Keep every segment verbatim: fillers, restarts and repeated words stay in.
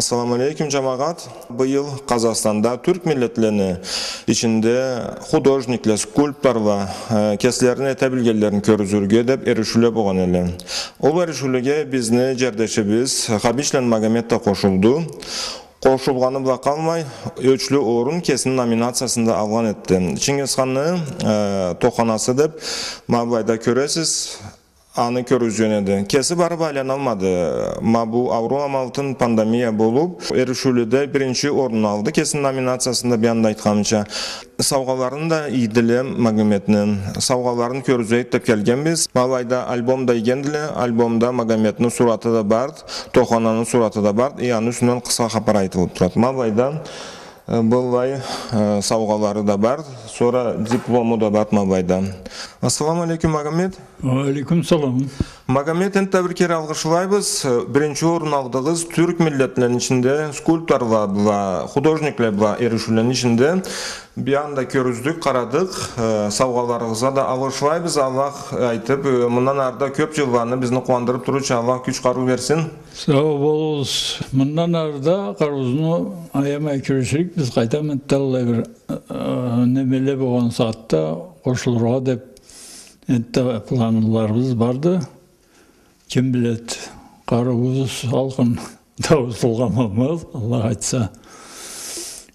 Салам алейкум, джамагъат. Быйыл Къазахстанда тюрк миллетлени ичинде художникле, скульпторла, э, кеслерини эте билгенлерин кёргюзюрге деб эришиуле болгъан эле. Ол эришиулеге бизни джердешибиз Хабичланы Магомет да къошулду. Къошулгъаны бла къалмай, ёчлю орун кесини номинациязында алгъан этди. Чингисханны, э, тоханасы деб, ма былайда кёресиз, аны кёргюзген эди. Кеси барыб айланалмады. Ма бу ауруу амалтын пандемия болуб, эришиуледе биринчи орунну алды кесини номинациязында, бир анда айтханымча. Саугъаларын да ийдиле Магометни. Саугъаларын кёргюзейик деб келгенбиз. Ма былайда альбом да ийгендиле. Альбомда Магометни сураты да барды, тохананы сураты да барды. И аны юсюнден къысха хапар айтылыб турады. Ма былайда, э, быллай, э, саугъалары да барды. Сора диплому да барды ма былайда. Ассаламу алейкум, Магомет. Уа алейкум салам. Магомет, энтда бир кере алгъышлайбыз. Биринчи орун алдыгъыз тюрк миллетлени ичинде, скульпторла бла, художникле бла эришиулени ичинде. Бир анда кёргюздюк, къарадыкъ. Э, саугъаларыгъызгъа да алгъышлайбыз. Аллах айтыб, э, мындан ары да кёб джылланы бизни къууандырыб турурча Аллах кюч-къарыу берсин. Сау болугъуз. Мындан ары да къарыуузну аямай кюреширикбиз. Къайдам, энтда аллай бир, э, немеле болгъан сагъатда къошулургъа деб, энтда планларыбыз барды. Ким биледи, къарыуубуз салкъын да бузулгъан болмаз, Аллах айтса.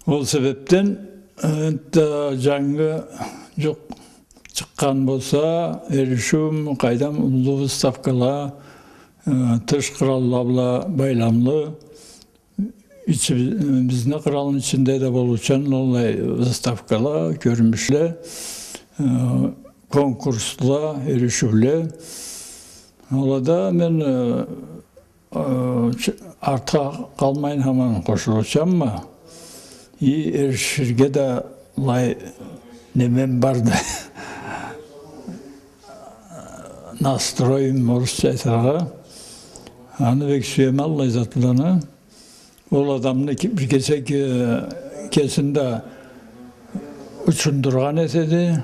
Ол себебден, э, энтда джангы джукъ чыкъгъан болса, эришиу, къайдам, уллу выставкала, э, тыш къралла бла байламлы, ичи-, бизни къралны ичинде да болуучан аллай выставкала, кёрюмюшле, э, конкурсла, эришиуле. Алада мен, э, э, ч-, артха къалмайын, хаман къошулуучанма. И эриширге да аллай немем барды. Настроим, орусча айтыргъа. Аны бек сюеме аллай затланы. Ол адамны ки-, бир кесек, э, кесин да учундургъан этеди.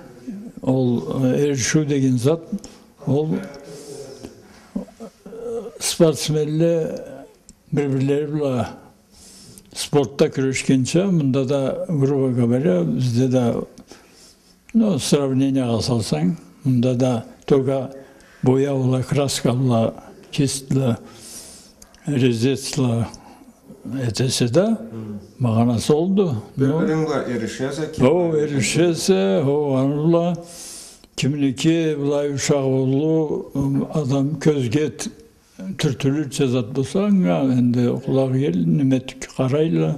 Ол, э, эришиу деген зат, ол, э, спортсменле бир-бирлери бла спортда кюрешгенча, мында да, грубо говоря, бизде да, ну, сравнениягъа салсанг, мында да только бояула, краскала, кистла, резецла этесе да, магъанасы олду. Ну, бир-биринг бла эришесе, о, эришесе, о, аны бла кимники былай ушагъы уллу, м, адам кёзге т-, тюртюлюрча зат болса, анга энди къулагъ эл, неме этип къарайла,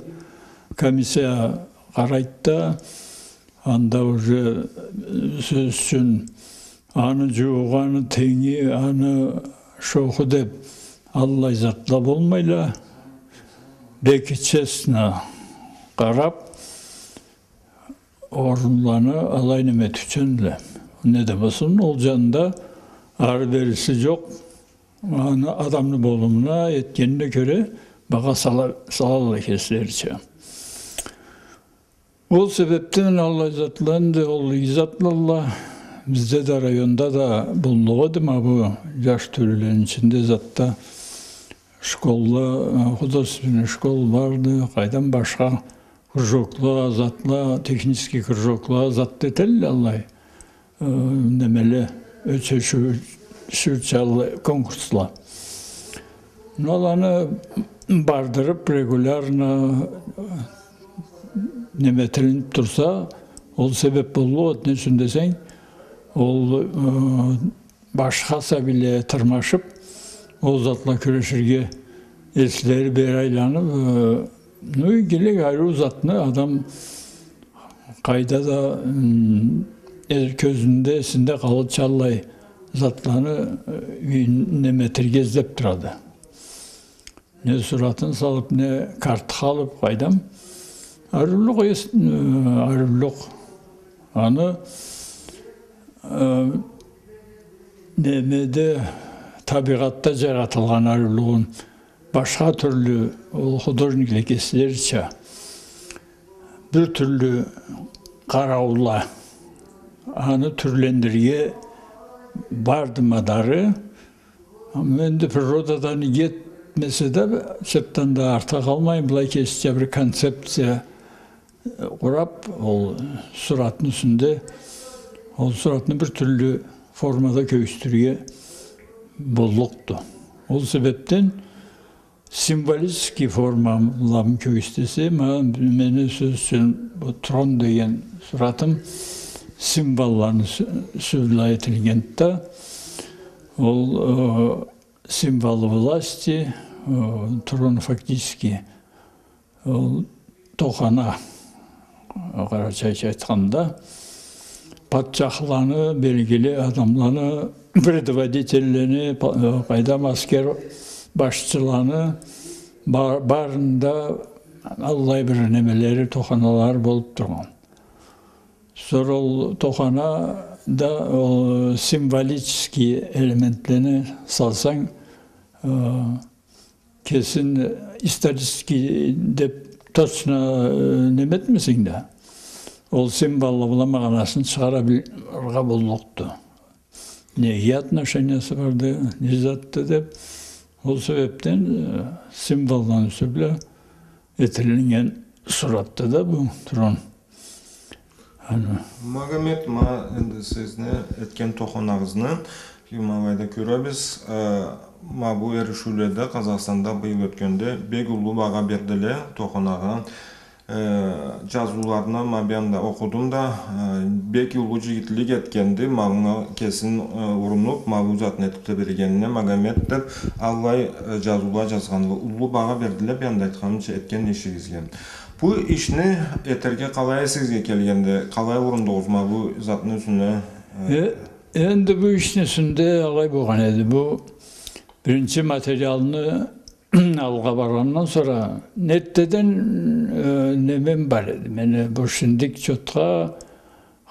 комиссия къарайды да, анда уже, э, сёз ючюн, аны джуугъу, аны тенги, аны шоху деп, аллай затла болмайла. Бек честно къарап, орунланы алай неме этиучендиле. Не да болсун, ол джанда ары-бериси джокъ. Аны адамны болумуна, этгенине кёре багъа сала-, салалла кеслерича. Ол себепден аллай затла энди, ол иги затладыла. Бизде да, районда да боллукъ эди ма бу джаш тёлюлени ичинде затда. Школла, э, художественный школ барды, къайдам, башха кружокла, затла, технический кружокла, зат этелле аллай, э, немеле, ёчешиу-, шиучаллы конкурсла. Ну, аланы бардырып, регулярно, э, неме этилинип турса, ол себеп боллукъ эди, не ючюн десенг, ол, э, башха сабийле тырмашып, ол затла кюреширге эслери бери айланып, э, ну, игилик, ариу затны адам къайда да, м, э, кёзюнде, эсинде къалырча аллай затланы, э, неме этерге излеп турады. Не суратын салып, не картха алып, къайдам. Ариулукъ эс-, э, ариулукъ. Аны, э, немеде, табигъатда джаратылгъан ариулугъун башха тюрлю, ол художникле кеслерича бир тюрлю къараула, аны тюрлендирирге барды мадары. Ама энди природадан иги эт-, Эсе да, чыртдан да артха къалмай, былай кесича бир концепция, э, къураб, ол суратны юсюнде, ол суратны бир тюрлю формада кёргюзтюрге боллукъду. Ол себебден символический формаланы кёргюзтесе, ма, мени, сёз ючюн, бу трон деген суратым символланы сю-, юсю бла этилгенди да, ол, э, символы власти, э, трон фактически, ол тохана, къарачайча айтханда, патчахланы, белгили адамланы, предводительлени, па-, э, къайдам, аскер башчыланы, ба-, барында аллай бир немелери, тоханалары болуб тургъан. Сора ол тоханада ол символический элементлени салсанг, э, кесин исторический деб точно, э, неме этмесенг да, ол символла бла магъанасын чыгъара бил-, ыргъа боллукъду. Неге отношениясы барды, не затды деб, ол себебден, э, символланы юсю бла этилиннген суратды да бу трон. Аны. Магомет, ма энди сизни этген тоханагъызны, ма былайда кёребиз, э, ма бу эришиуледе Къазахстанда быйыл ётгенде бек уллу багъа бердиле тоханагъа. Э, джазыуларына ма бир анда окъудум да, э, бек уллу джигитлик этгенди, ма мынга кесин, э, урунуб, ма бу затны этиб тебрегенине Магомет деб, аллай, э, джазыула джазгъанла, уллу багъа бердиле, бир анда айтханымча, этген ишигизге. Бу ишни этерге къалай эсигизге келгенди, къалай урундугъуз ма бу затны юсюне, э? Э, энди бу ишни юсюнде алай болгъан эди. Бу биринчи материалны алгъа баргъандан сора, нертеден, э, немем бар эди. Мени бу шиндик чотха,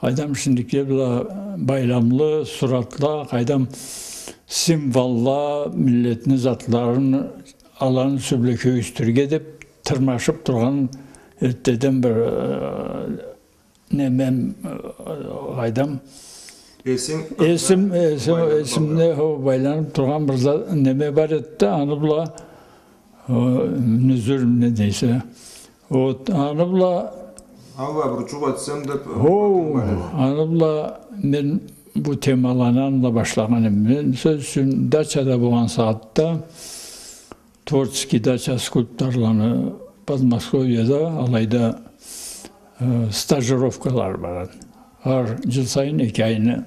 къайдам, шиндикле бла байламлы суратла, къайдам, символла, миллетни затларын аланы юсю бла кёргюзтюрге деб тырмашыб тургъан, эртеден бир, э, немем, э, къайдам, эсим, эсим, эсим, байланыб тургъан бир за-, неме бар эди да, аны бла, э, нюзюр, не дейсе. Вот, аны бла, алай бир джукъ этсем деб, э, хо, аны бла мен бу темаланы анда башлагъан эдим. Мен, сёз ючюн, дачада болгъан сагъатда, творческий дача скульпторланы Подмосковьеда, алайда, э, стажировкалары бар эди. Хар джыл сайын эки айны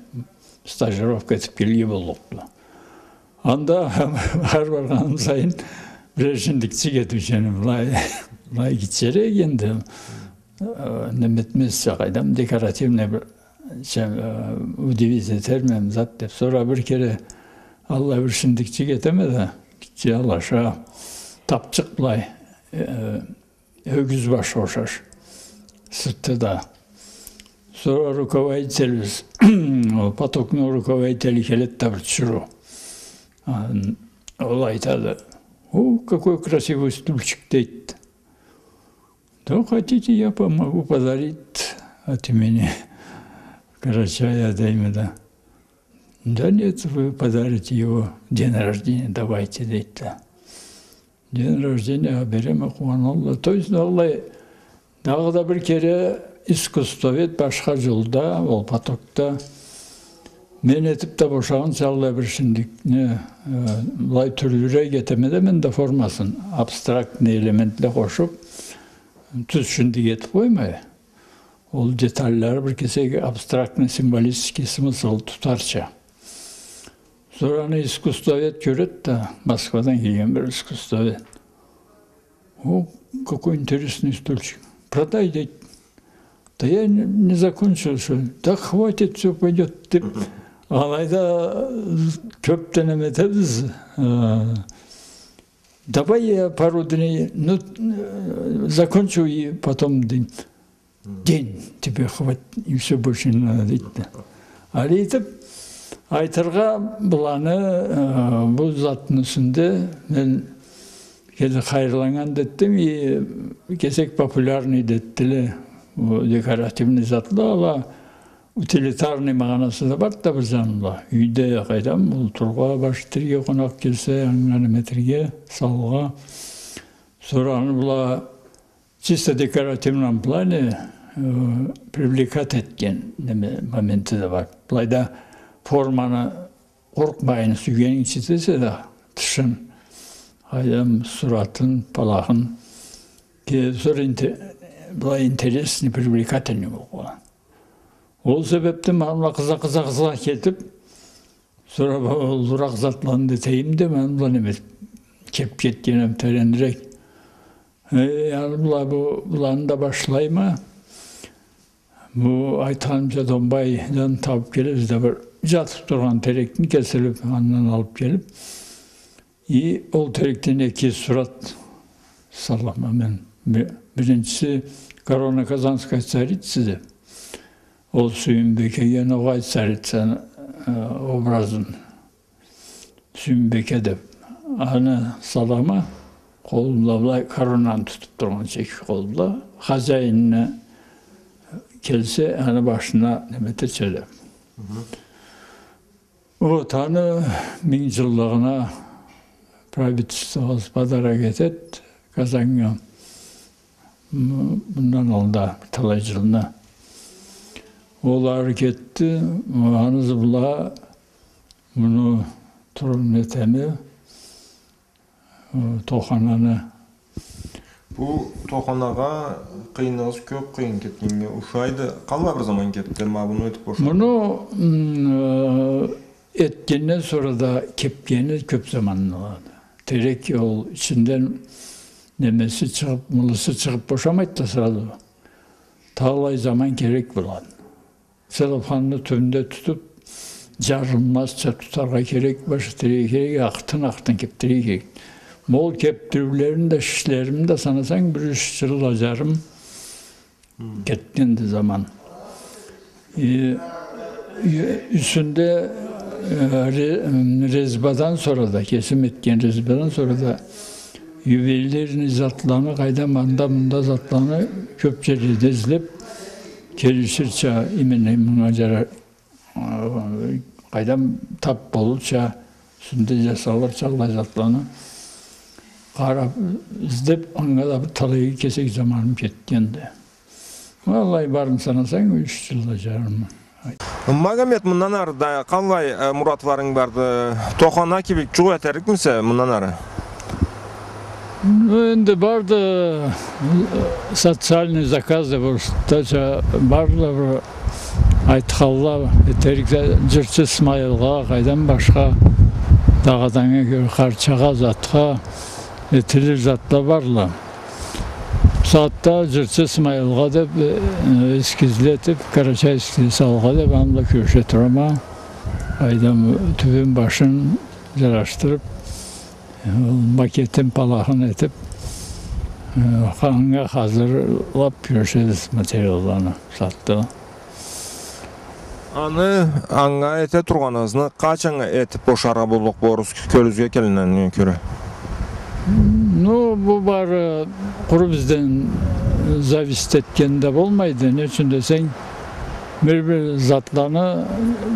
стажировка этиб келирге боллукъду. Анда хар баргъаным сайын бирер шиндикчик этиучю эдим. Былай, былай гитчерек энди, э, неме этмезча, къайдам, декоративный бир, э, удивить этерме зат деб. Сора бир кере аллай бир шиндикчик этеме да, гитче алаша, тапчыкъ былай, э, ёгюз башха ошаш. Сырты да. Сора руководителибиз, ол потокну руководители келеди да бир тиширыу. А, ол айтады: «О, какой красивый стульчик», — дейди. «Да хотите, я помогу подарить от имени Карачая», — дейме да. «Да нет, вы подарите его в день рождения, давайте», — дейди да. День рождения береме, къууаналла. То есть, аллай, дагъыда бир кере искусствовед башха джолда, ол потокда. Мен этиб да бошагъанча аллай бир шиндикни, э, былай тюрлюрек этеме да, мен да формасын, абстрактный элементле къошуб, тюз шиндик этиб къоймай. Ол детальлары бир кесек абстрактный, символический смысл тутарча. Сора аны искусствовед кёреди да, Москвадан келген бир искусствовед. «О, какой интересный стульчик. Продай», — дейди. «Да я не, не закончил ещё». «Да хватит, всё пойдёт», — деб. Алайда кёб да неме этебиз. Э, «Давай я пару дней, ну, э, закончу и потом», — дейди. «День тебе хватит, и всё, больше не надо», — дейди да. Алай этиб, айтыргъа, быланы, э, бу затны юсюнде мен кеси хайырланнган да этдим, и кесек популярный да этдиле бу декоративный затла, ала Утилитарный магъанасы да барды да бир жаны бла. Юйде, къайдам, олтурургъа, баш итерге, къонакъ келсе, анга неме этерге, салыргъа. Сора аны бла чисто декоративном плане, э, привлекать этген неме моменти да бар. Былайда форманы къоркъмайын, сюйгенингча этесе да, тышын, къайдам, суратын, палахын, ке-, зор инте-, былай интересный, привлекательный болгъан. Ол себепден ма аны бла къыза-къыза-къыза кетип, сора бу уллуракъ затланы да этейим деп, ма аны бла неме кеп кетгенем теренирек. Э, аны бла бу, буланы да башлайма. Бу айтханымча, Домбайдан табып келебиз да, бир жатып тургъан терекни кесилип, андан алып келип, и ол терекден эки сурат салама мен. Би-, биринчиси «Корона казанской царицы» деп, ол Сюйюнбикеге ногъай царицаны, э, образын, Сюйюнбике деп. Аны салама, къолумда былай коронаны тутуп тургъанча эки къол бла. Хозяинни келсе, аны башына неме этерча деп. Мгм. Вот, аны минг жыллыгъына правительствобуз подарок этет Казаннга. М, мындан алда бир талай жылны. Ол ары кетди, аны ызы бла муну турун этеме, э, тохананы. Бу тоханагъа къыйыныгъыз кёп, къыйын кетгеннге ушайды. Къаллай бир заман кетди, ма буну этип бошаргъа? Муну, м, э, этгенден сора да кепгени кёп заманны алады. Терек ол ичинден немеси чыгъып, мылысы чыгъып бошамайды да сразу. Талай заман керек болады. Целлофанны тюбюнде тутуп, жарылмазча тутаргъа керек, баш итерге керек, акъыртын-акъыртын кепдирирге керек. Ма ол кепдириулерин да, ишлерин да санасанг, бир юч жыл бла жарым кетгенди заман. Э, ю-, юсюнде, э, ре-, м, резьбадан сора да, кесим этген резьбадан сора да ювелирный затланы, къайдам, анда-мында затланы кёп жерледе излеп, келиширча, именно мынга жарар, э, къайдам, тап болурча, юсюнде жасалырча аллай затланы къарап, излеп, анга да бир талай кесек заманым кетгенди. Аллай барын санасанг, юч жыл бла жарым. Магомет, мындан ары да къаллай, э, муратларынг барды? Тохана кибик жукъ этерикмисе мындан ары? Ну, энди барды, э, социальный заказ деп, орусча барды, бир айтханла этерик да, жырчы Исмайылгъа, къайдам, башха дагъыданнга кёре, къарчагъа, затха этилир затла барла. Бусагъатда жырчы Исмайылгъа деп, э, эскизле этип, Къарачай эскизи салыргъа деп, аны бла кюреше турама. Къайдам, тюбюн, башын жарашдырып, э, макетин, палахын этип, э, анга хазырлап кюрешебиз материалланы бусагъатда. Аны, анга эте тургъаныгъызны къачаннга этип бошаргъа боллукъ болурсуз, кёлюгюзге келгеннге кёре? Ну, бу бары къуру бизден зависит этген да болмайды. Не ючюн десенг, бир-бир затланы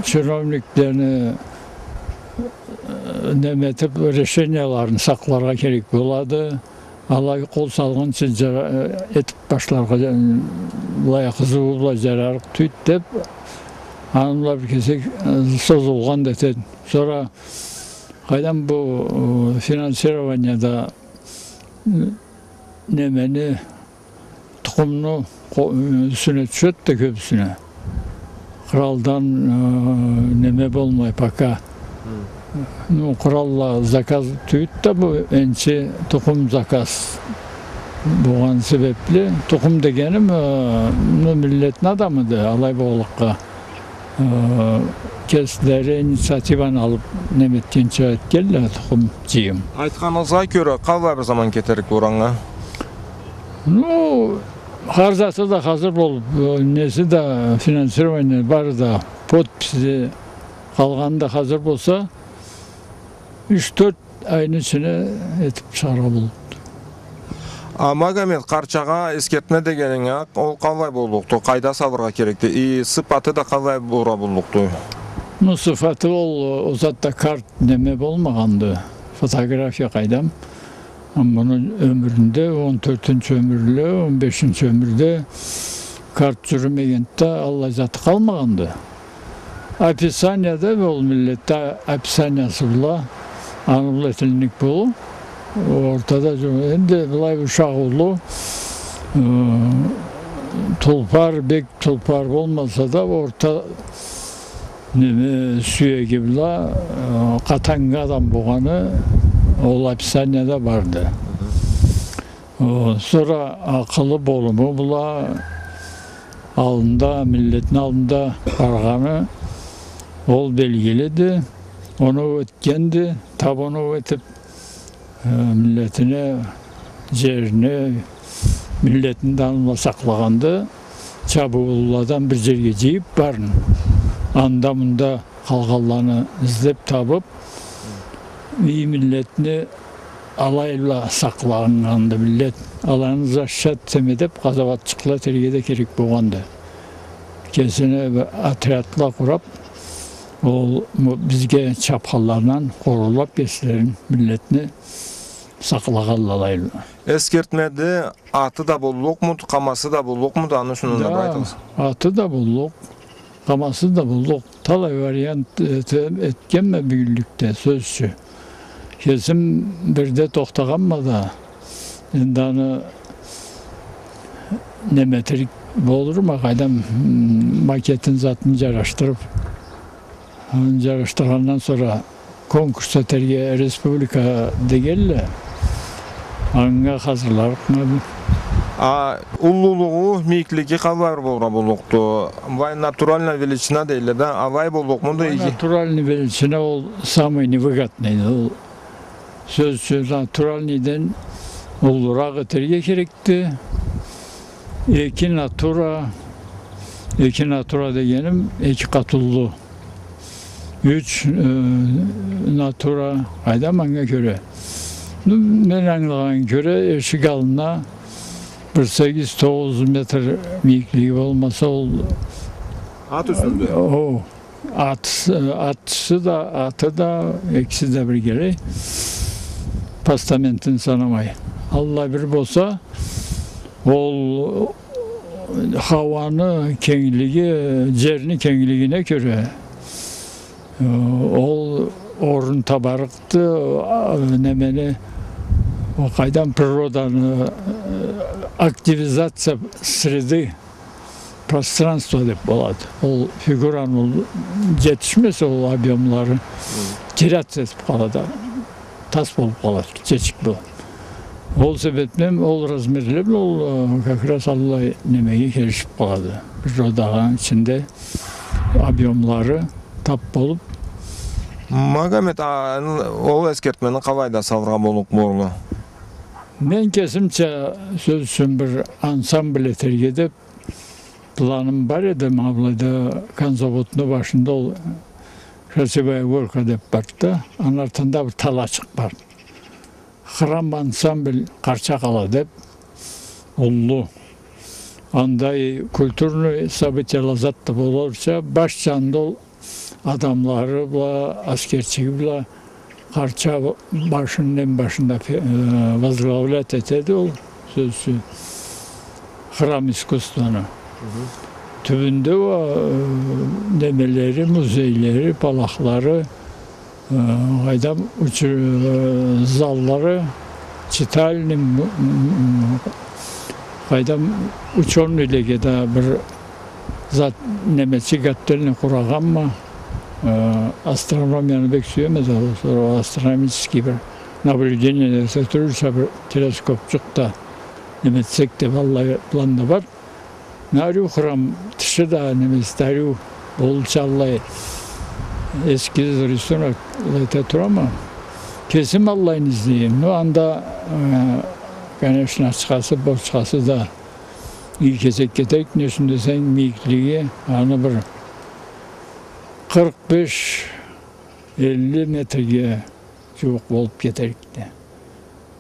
чиновниклени, э, неме этип, решенияларын сакъларгъа керек болады. Алай къол салгъынчы жара-, э, этип башларгъа, э, былай къызыуу бла жарарыкъ тюйюлдю деп, аны бла бир кесек, э, созулгъан да этеди. Сора, къайдам, бу, э, финансированияда, э, немени, тукъумну къо-, э, юсюне тюшеди да кёбюсюне. Къралдан, э, неме болмай пока. Хы. Ну, къралла заказ тюйюлдю да, бу энчи тукъум заказ болгъан себепли. Тукъум дегеним, э, ну, миллетни адамыды, алай болгъанлыкъгъа, э, кеслери инициативаны алып, неме этгенча этгенле, тукъум жыйым. Айтханыгъызгъа кёре, къаллай бир заман кетерик болур анга? Ну, хар заты да хазыр болуп, э, неси да, финансирование бары да, подписи, къалгъаны да хазыр болса, юч-тёрт айны ичине этип чыгъаргъа боллукъду. А, Магомед, къарчагъа эсгертме дегенинг а, ол къалай боллукъду, къайда салыргъа керекди, и сыфаты да къалай бора боллукъду? Ну, сыфаты ол, ол затда карт неме болмагъанды, фотография къайдам. Ам муну ёмюрюнде, он тёртюнчю ёмюрде, он бешинчи ёмюрде карт джюрюмегенди да, аллай заты къалмагъанды. Описание да ол миллетде описаниясы бла, аны бла этилинники болур. Ортада джу-, энди былай ушакъ уллу, э, тулпар, бек тулпар болмаса да, орта неме, сюеги бла, э, къатаннга адам болгъаны ол описанияда барды. О, сора акъылы, болуму бла аллында, миллетни аллында баргъаны ол белгилиди. Оноу этгенди, таб оноу этиб, э, миллетине, джерине, миллетин да аны бла сакълагъанды. Чабыуулладан бир джерге джыйыб барын, анда-мында къалгъанланы излеб табыб, и миллетни алай бла сакъланнганды миллет. Аланы защищать этеме деб, къазауатчыкъла этерге да керек болгъанды. Кесине бир отрядла къураб, ол му-, бизге чабханлардан къоруулаб, кеслерин, миллетни сакълагъанла алай бла. Эсгертмеде аты да боллукъмуду, къамасы да боллукъмуду, аны юсюнден да бир айтыгъыз. Аты да боллукъ, къамасы да боллукъ. Талай вариант эте-, этгенме бюгюнлюкде, сёз ючюн. Кесим бирде тохтагъанма да, энди аны неме этерик болурма, къайдам, м, макетин, затын джарашдырыб, аны джарашдыргъандан сора конкурс этерге республика дегенле, анга хазырларыкъма. А уллулугъу, мийиклиги къалай бир болургъа боллукъду? Былай натуральная величина дейле да, алай боллукъмуду? Былай иги. Натуральный величина ол самый невыгодный, ол сёз ючюн, натуральныйден уллуракъ этерге керекди. Эки натура, эки натура дегеним, эки къат уллу. Юч, э, натура, къайдам, анга кёре. Ну, мен ангылагъаннга кёре, эшик аллына бир сегиз-тогъуз метр мийиклиги болмаса, ол ат юсюнде. О, ат, э, атчысы да, аты да, экиси да биргелей. Постаментин санамай. Аллай бир болса, ол хауаны кенглиги, джерни кенглигине кёре, э, ол орун табарыкъды, а, немени, ол къайдам, природаны, э, активизация среды, пространство деб болады. Ол фигураны ол джетишмесе, ол объёмлары теряться этиб къалады, тас болуб къалады, гитчечик болуб. Ол себебден ол размерле бла ол, э, как раз аллай немеге келишиб къалады. Природаны ичинде объёмлары таб болуб. Магомед, а, ол эсгертмени къалайда салыргъа боллукъ болурла? Мен кесимча, сёз ючюн, бир ансамбль этерге деб планым бар эди, ма былайда конзаводну башында ол Красивая Горка деб барды да, аны артында бир талачыкъ бар. Храм ансамбль Къарча-Къала деб, уллу. Анда культурный событияла, зат да болурча, баш джанында ол адамлары бла, аскерчиги бла, Къарча башыны эм башында фе-, э, возглавлять этеди ол, сёз ючюн, храм искусствону. Тюбюнде уа, э, немелери, музейлери, палахлары, э, къайдам, учу-, э, заллары, читальный, м-, м-, м-, къайдам, учёныйлеге да бир зат, немечик отдельный къурагъанма, э, астрономияны бек сюеме да, сора астрономический бир наблюдение эте турурча бир телескопчукъ да неме этсек деб аллай план да бар. Ариу храм, тышы да, немеси да ариу болурча аллай эскиз, рисунок эте турама. Кесим аллайын излейме. Ну, анда, э, конечно, ачхасы, бочхасы да иги кесек кетерик, не ючюн десенг, мийиклиги аны бир къыркъ беш, элли метрге джууукъ болуб кетерикди.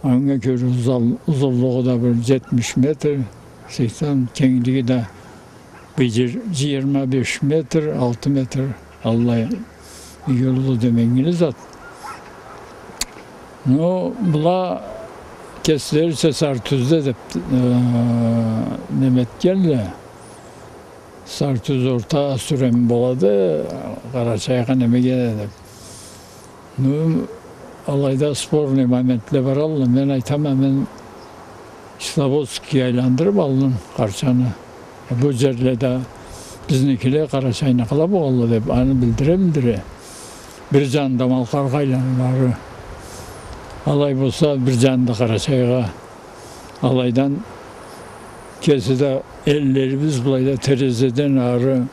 Анга кёре узал-, узунлугъу да бир джетмиш метр, сексен, кенглиги да бир джыйырма беш метр, алты метр, аллай иги уллу деменгили зат. Ну, была кеслерича Сары-Тюзде деб, э, неме этгенле. Сары-Тюз орта сюрем болады, Къарачайгъа немеге да деб. Ну, алайда спорный моментле баралла. Мен айтама, мен Кисловодскге айландырыб алдым Къарчаны. Э, бу джерледе бизникиле Къарачайныкъыла болгъалла деб, аны билдире-билдире. Бир джанында Малкъаргъа айланылары. Алай болса, бир джанында Къарачайгъа. Алайдан кеси да эллерибиз былайда Терезеден ары,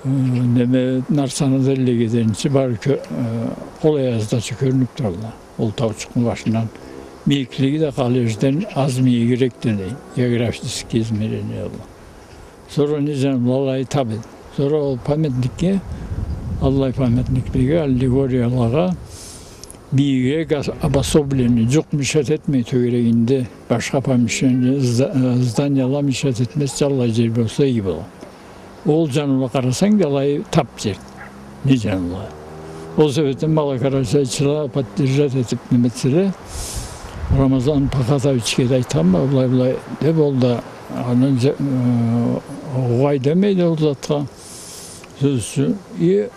э, неме, Нарсанада эллеге дери бары кё-, э, къол аяздача кёрюнюб туралла. Ол таучукъну башындан. Мийиклиги да Къалежден аз мийигирекди дей, географический измерениялы. Сора не джаным, алай таб эди. Сора ол памятникге, аллай памятниклеге, аллегориялагъа, бийигирек ос-, обособленный, джукъ мешать этмей тёгерегинде, башха помещение, зда-, э, зданияла мешать этмезча аллай джер болса иги болур. Ол джанынга къарасанг да алай таб джер. Не джанынга. Ол себебден малакъарачайчыла поддержать этиб неме этселе, Рамазан Пахатовичге да айтама, былай-былай деб, ол да аны дже-, э, огъай демейди ол затха. Сёз ючюн. И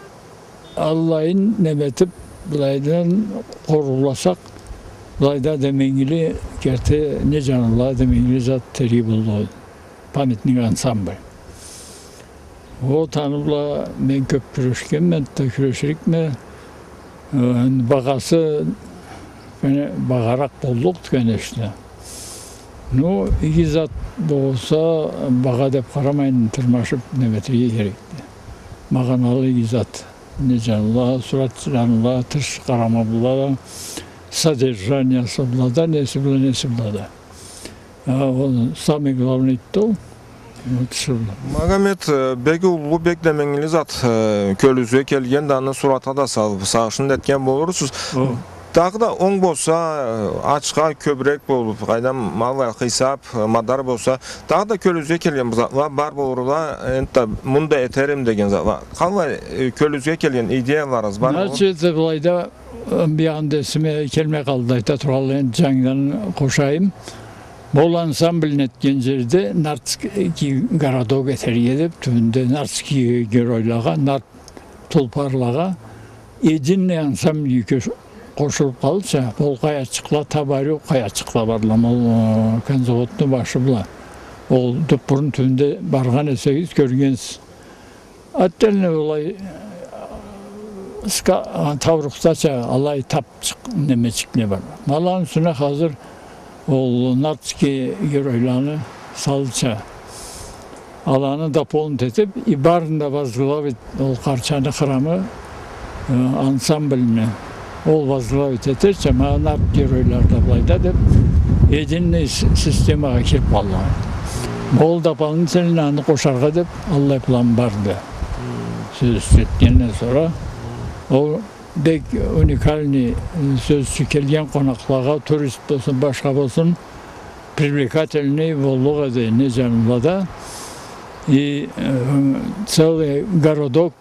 аллайын неме этиб, былайдан къорууласакъ, былайда деменгили керти, не джанынга деменгили зат терк боллукъ эди. Памятник ансамбль. Ол таны бла мен кёб кюрешгенме, да кюреширикме, э, багъасы, кёне, багъаракъ боллукъду, кёне, ишде. Ну, иги зат болса, багъа деб къарамайын, тырмашыб неме этерге керекди. Магъаналы иги зат. Не джанынга, сурат джанынга, тыш къарама бла да, содержаниясы бла да, неси бла, неси бла да. А, ол самый главныйды ол, ол тышы бла. Магомет, э, бек уллу, бек деменгили зат, э, кёлюгюзге келген да, аны суратха да салыб, сагъышын да этген болурсуз. О. Дагъыда онг болса, э, ачха кёбюрек болуб, къайдам, аллай хыйсаб, э, мадар болса, дагъыда кёлюгюзге келген бу затла бар болурла, энтда муну да этерим деген затла. Къалай, э, кёлюгюзге келген идеяларыгъыз бар болур? Значит, былайда, э, бир анда эсиме келмей къалды, айта тургъанлай, энди джангыдан къошайым. Ол ансамбльни этген джерде Нартский городок этерге деб, тюбюнде Нартский геройлагъа, нарт тулпарлагъа единый ансамбльге кёш-, къошулуб къалырча, ол къаячыкъла, табарю къаячыкъла барла, ол, э, конзаводну башы бла. Ол дуппурну тюбюнде баргъан эсегиз, кёргенсиз. Отдельно былай, э, ска-, а, таурухдача алай таб чыкъ-, немечикле бар. Ма аланы юсюне хазыр ол нартский геройланы салырча, аланы дополнить этиб, и барын да возглавить, ол Къарчаны храмы, э, ансамбльни, ол возглавить этерча, ма нарт геройланы да былайда деб, единый с-, системагъа кириб къалгъан. Ол дополнительно аны къошаргъа деб, аллай план барды. Сёз ючюн, этгенден сора, ол бек уникальный, э, сёз ючюн, келген къонакълагъа, турист болсун, башха болсун, привлекательный боллукъ эди, не джанынга да. И, э, целый городок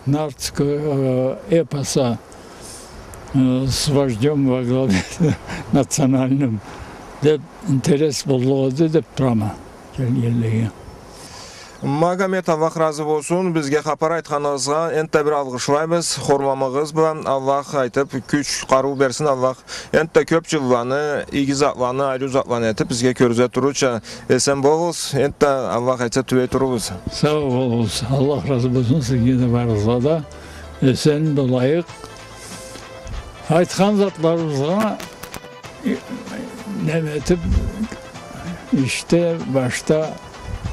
нартского, э, эпоса, э, с вождём во главе национальным деб интерес боллукъ эди деб турама келгенлеге. Магомет, Аллах разы болсун. Бизге хапар айтханыгъызгъа энтда бир алгъышлайбыз. Хорламагъыз бла, Аллах айтыб, кюч, къарыу берсин Аллах. Энтда кёб джылланы, иги затланы, ариу затланы этиб, бизге кёргюзе турурча, эсен болугъуз. Энтда, Аллах айтса, тюбей турурбуз. Сау болугъуз. Аллах разы болсун сизге да, барыгъызгъа да. Эсен болайыкъ. Айтхан затларыбызгъа неме этиб, ишде, башда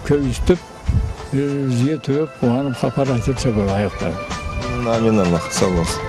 кёргюзтюб, бир-бирибизге тюбеб, къууаныб, хапар айтырча болайыкъ. Амин, Аллах, сау болсун.